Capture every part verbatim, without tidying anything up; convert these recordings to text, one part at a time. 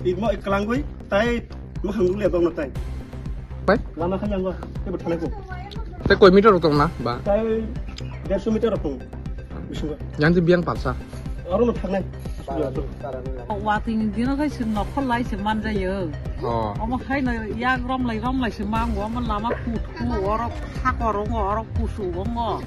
Imo kwlangwi tai mokhang dukliya tongno tai. Pai? Lama kha yango, tebo thanai ko. Te koi meter rok tongna ba? Tai derso meter rok tong. Bisingo. Yang ti biang palsa. Aro no thangnai. Watwi ni dino khai se nokhor lai se manjayo. Oh. Omo khai no yak romlai romlai se mango, omo lama kutku, oro sakor ongo, oro kusu ongo.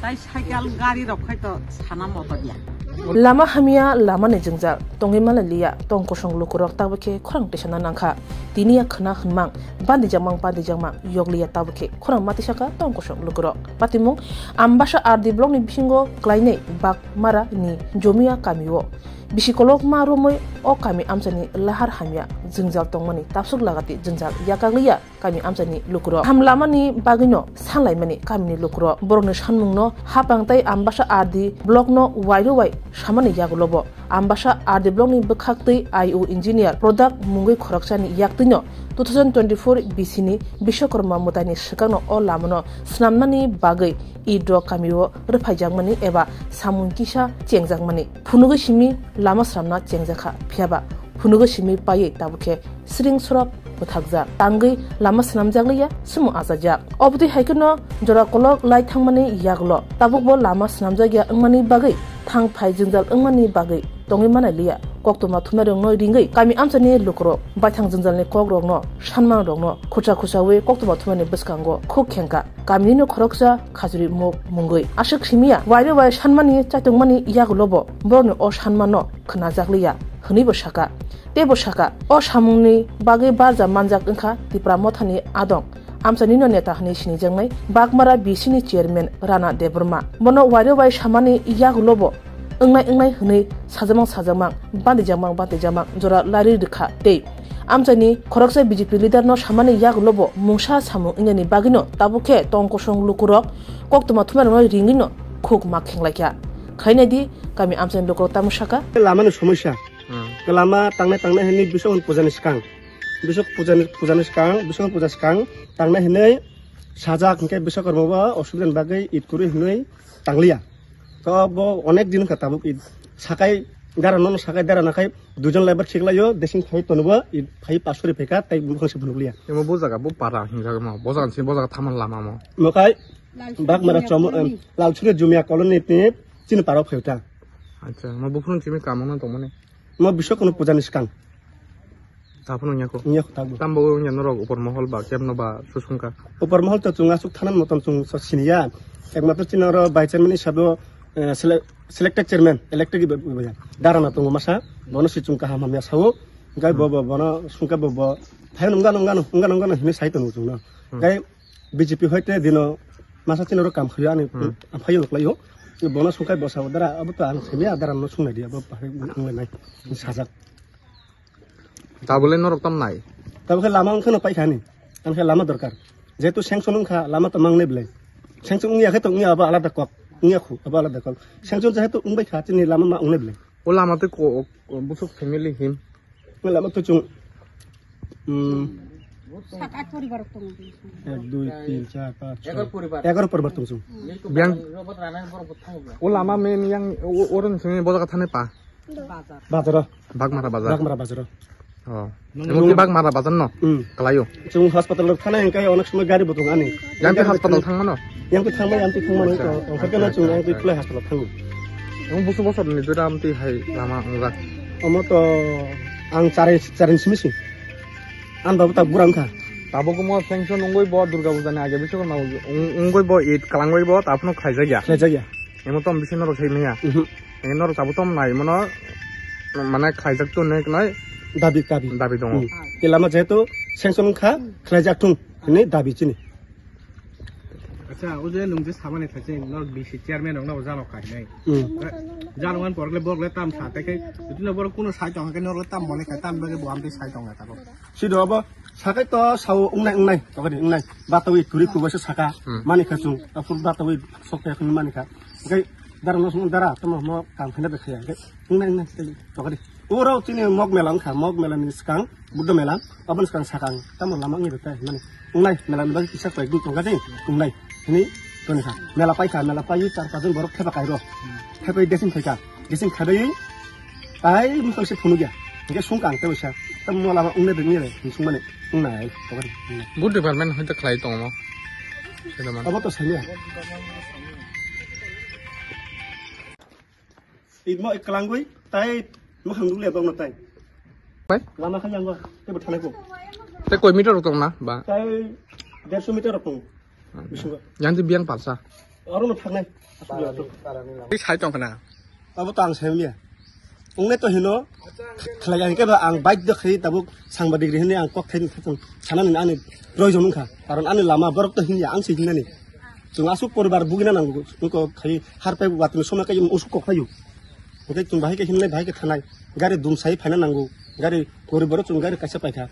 Tai cycle gari rok khai to sana motor ya. Lama hamya, lama ni jwngjal, tongwi mala liya, tong kosong lukurok tabukhe khorang tisana nangkha. Tini ya khna hwnmang, bandi jamang, bandi jamang, yokliya tabukhe khorang mati saka tong kosong lukurok. Patimung, Ambasa R D block ni bisingo klainai Bakmara ni Jomia kamio. Bisi kolokma romwi o kami amchani lahar hamya jwngjal tongmani tabsuk lagati jwngjal yakakliya kami amchani lukurok. Hamlamani bagwino sanlaimani kamini lukurok. Borokni sanmungno hapang tei Ambasa R D blockno wairwai samani yagulobo. Ambasa R D blockni bwkhaktwi I O engineer product mungwi khoroksani yaktwino two thousand twenty-four B C ni Biswakarma mwtaini swkangno o lamano swnamnani bagwi idrok kamio rwphaijakmani eba samung kisa chengjakmani. Phunugwi simi lama swnamna chengjakha, phiyaba phunugwi simi paiwi tabukhe siring sorok bwthakjak, tangwi lama swnamjakliya sumung achajak. Obotwi hai kheno jora kolok lai thangmani yagulo tabukbo lama swnamjakya wngmani bagwi thang phai jwngjal wngmani bagwi tongwi manai liya. Koktwma thumarokno ringwi kami amchani lukurok baithang jwngjalni kokrokno sanmanrokno khucha khuchawi koktwma thumani bwskango khuk khengkha. Kamini no khoroksa khajuri mok mungwi aswk simiya wairwai sanmani chaitokmani yagulobo borokni o sanmano khnajakliya hwnwibo saka. Teibo saka, o samungni bagwi barja manjak wngkha Tipra Mothani adong. Amchanino neta hwnwi sinijaknai Bakmara B C ni chairman Rana Debbarma. Bono wairwai samani yagulobo wngnai wngnai hwnwi sajakmang sajakmang, bandijakmang bandijakmang jora lari rwkha tei amchaini khoroksa B J P leader no samani yagulobo mungsa samung wngnani bagwino tabukhe tong kosong lukurok koktwma thumarokno ringwino khuk ma khenglaikha. Khainai di kami amchaini lukurok tamo saka. Lamani somosya. Hmm. Lama tangnai tangnai hwnwi Bisok puja ni swkang. Bisok puja ni, puja ni swkang, Bisok puja swkang tangnai hwnwi sajak hwnkhe Bisok kormo bo osubidani bagwi it kwrwi hwnwi tangliya. To bo onek din wngkha tabuk it sakai dara nono sakai dara nakhai duijon laibar khiklaio desing phai tonobo it phai pasuri phaikha tai bukhang se phunukliya. Emo bo jaga bo para hinjak mo, bo jaga se bo jaga thaman lama mo. Mokai Bakmara chomo, em, Lalsuri Jumia colony ni chini parao phai ta. Acha, mo buphuru chimi kamang na tongmani. Mo Bisok kormo puja ni swkang. Taphano wngya kho. Wngya kho, tabuk. Tambo wngya norok upor mohol ba kebno ba susungkha. Upor mohol to chwng aswk thanan motom chwng so siniya. Ekmatro chini oro vice chairman hisabo, eh, sele-, selected chairman, elected ba, ba, ba, darana tongo masa. Bono si chwng kaham hamya sao. Gai bo, bo, bono sungkha bo, bo. Phai nungano, nungano, nungano, nungano hinwi sai tongo chwngno. Hmm. Gai B J P hoite dino masa chini oro kam khayo ani Hmm. Phai nukhlaio. Bono sungkha bo sao dara, abo to ang siniya darano sungnai di, abo phai nunglai nai. Sajak. Tabole norok tam nai. Tabukhe lama wngkhano paikha ani. Ang khe lama dorkar. Jehetu sanction wngkha, lama to mangnai belai. Sanction wngya khe to wngya abo alada kok. Wngya khu, abo alada kok. Sanction jehetu wngbai kha, chini lama ma wngnai belai. O lama tei ko, o, o, busuk family him. O lama to chung, hmm, Sat at poribar tongo. Ek, dui, tin, char, panch, choi. Egar poribar. Egar poribar tong chung. Biang. O lama men yang, o, o, oron sini boda ka thane pa. Bazar. Bazaro. Bagmara bazar. Bagmara bazaro. Oh. Nung Emoti Bagmara bazar no? Hmm. Kalayo. Chung hospital rok thana hingkai onek somoi gari bo tong ani. Yang ke hospital thang mano? Yang ke thang mano, yang ke thang mano. Acha, acha, acha, acha. Yang ke thang mano, yang ke thang mano. Emong busu bosor ni dura amti hai lama ongga. Omo to ang chari, chari simi si. An babu ta burang kha. Tabo ko mo sanction ongoi bo Durga Puja ni age bisu ko na ong-, ongoi bo it kalangoi bo tapno khaijak ya. Khaijak ya. Emong to bisi norok sai maya. Mhm. Eng norok tabuk tong nai mano, mane khlaijak tong nai knai. Dabi, dabi. Dabi tongo. Hmm. Te lama jehetu sanction wngkha, khlaijak thung hinwi dabi chini. Acha, o je nwng je samani thaise norok B C chairman rok no jano khai nai. Hmm. Jano ngan porle borle tam sa te kai, jotino borok kuno sai tong khe norok tam mone khai tam bagwi bo amtwi sai tong kha tabuk. Sido abo sakai to sao wngnai, wngnai, tokadi wngnai. Batawi turi kubaisa saka, Hmm. mani kha chung, afur batawi sok khe khun mani kha. Okai dara no sung dara, tamo mo kam khana be khaya. Okai wngnai, wngnai, tokadi. Oro chini mog mela wngkha, mog mela ni swkang, Buddha mela, aboni swkang sakang, tamo lama wngwi rwkha, mani wngnai, mela ni bagwi kisa koi dun tongkha de, wngnai. Hini toni kha, mela paikha, mela paiwi char pachjon borok thepa kairo. Thepai desing phaikha, desing khadaiwi, tai mukang se phunukya. Hingke sungkang tei usa. Tamo lama wngnai de nini, sungmani. Wngnai, tokani. Good department hoi to khlai tongo. Sino man. Abo to sanya. Idmo iklangwi, tai makhang dule tongno tai. Pai? Lama khan yango, tebo thanai ko. Te koi meter rok tongna, ba? Tai derso meter rok tong. Bisingo. Yang di biang palsa. Aro no thanai. Asli ato. Tei sai tong khna. Abo to ang sai mia. Ongne to hino khlai ang ke ba ang bike do khai tabuk sangbadik ri hini ang kok khai thung sana ni ani roi jom kha. Karon ani lama borok to hinya ang si hinani. Chung asuk poribar bugina nang ko khai har pai watni somai kai usuk kok khayu. Oke chung bahai ke hinai bahai ke thanai. Gari dum sai phaina nango. Gari poribar chung gari kaisa paikha.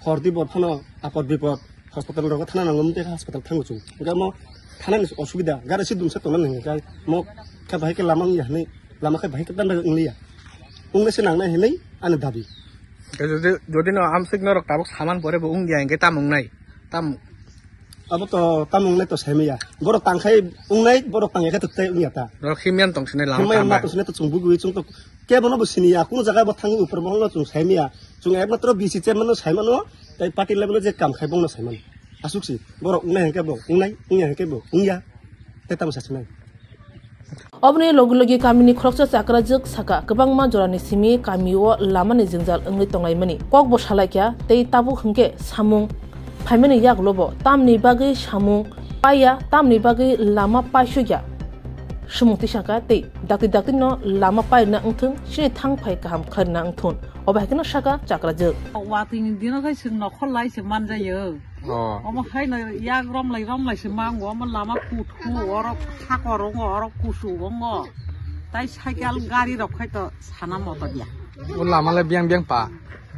Hor di bor phano apot bipot hospital rogo thana nango mte hospital thango chung. Ga mo thana ni osubida gari si dum sa tona nang ga mo kha bahai ke lama ya hini lama kha bahai ke tanda ngliya. Ung se nang nai hini ani dabi. Jodi jodi no amsik norok tabuk saman pore bo ung ya hingke tam ung nai. Tam abo to tam ung nai to semi ya. Borok tang khai ung nai borok tang ya khe to tei ung ya ta. Norok himyan tong sinai lama Himyan tam ma bai. To sinai to chung bugui chung to Kebono bo sini ya, kuno jaga bo thangi upor bohong no chung sai maya. Chung ekmatro B C chairman no sai mano, tai party level o je kam khai bong no sai mano. Asuk si, borok wngnai hingke bo, wngnai, wngya hingke bo, wngya. Tai tamo sa sinai. Oboni logi logi kamini khoroksa chakrajwk saka, kwbangma jorani simi kamio lamani jwngjal wngwi tonglaimani. Kok bo salaikha, tei tabuk hwnkhe samung phaimani yagulo bo tamni bagwi samung paiya, tamni bagwi lama paisukya. Sumung tisaka tei dakti dakti no lama pairina wngthung, chini thang phai kaham khlairina wngthun. Obo hai kheno saka chakrajwk. Watwi ni dino khai chwng nokhor lai se manjayo. Oh. Omo hai no yak romlai romlai se mango, omo lama kuthu, oro hakor ongo, oro kusu ongo. Tai cycle gari rok khai to sana motor ya. O lama le biang biang pa.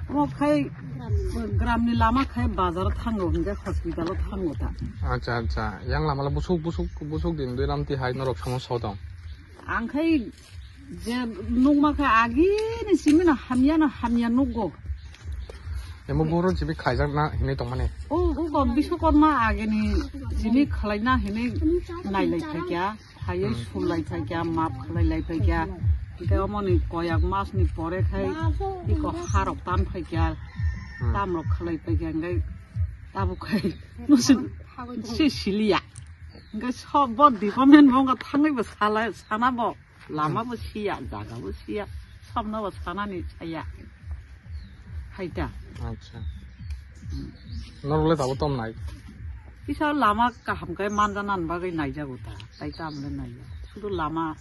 Omo khai gram ni lama khai bazar o thango hingke hospital o thango ta. Acha, acha. Yang lama le busuk, busuk, busuk din dui ram ti hai norok somosa tong. Ang khai je nukma khe agini simi no hamya no hamya nukgo. Emo boro jibi khaijak na hinwi tongmani. O, o go Biswakarma agini simi khlai na hinwi nailai phaikya, phaiwi Hmm. sulai phaikya, map khlai lai phaikya. Hingke omoni koyak mas ni pore khai iko harok tan phaikya, Hmm. tamrok khlai phaikya, hingke tabuk khai nusu si siliya. Hingke sob bo department bo wngkha thangwi bo sala, sana bo. Lama bo siya, jaga bo siya, samno bo sanani saya. Haita. Acha. Norok le tabo tom nai. Kisa lama kaham kai manja nan bagwi naijago ta. Tai tam le naiya. Sudu lama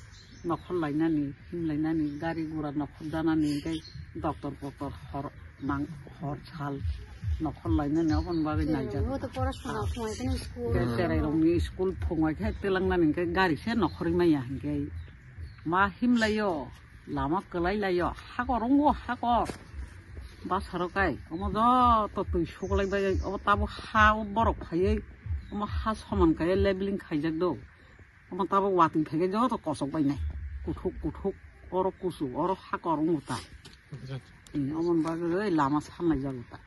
nokhor lainani, him lainani, gari gura nokhor janani, tei doctor poktor hor mang hor sal nokhor lainani oboni bagwi naijak. Bo to porasona phungai khe school. Ke cherai rokni school phungai khe telangnani hingke gari se nokhorwi maya hingke ma himlaio, lama kwlai laio, hakor wngo hakor. Basaro kai omo joto twi suklai bai obo tabo ha o borok phaiwi omo ha soman kai leveling khaijak do. Omo tabuk watwi phaikhe joto kosok bainai. Kuthuk kuthuk, oro kusu, oro hakor wngbo ta. Omoni bagwi lama sanlai jago ta.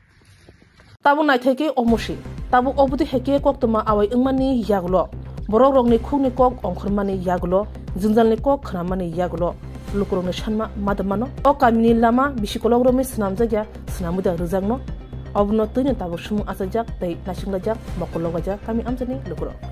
Tabuk naithai khe omo se. Tabuk obotwi hai khe koktwma awai wngmani yagulo, borok rokni khukni kok ongkhormani yagulo, jwngjalni kok khnamani yagulo, lukurokni sanma madwmano. O kamini lama bisi kolok romwi swnamjakya, swnamwi da rwjakno. Obono twino tabuk sumung achaijak tei naisinglaijak, mokol lokbaijak kami amchaini lukurok.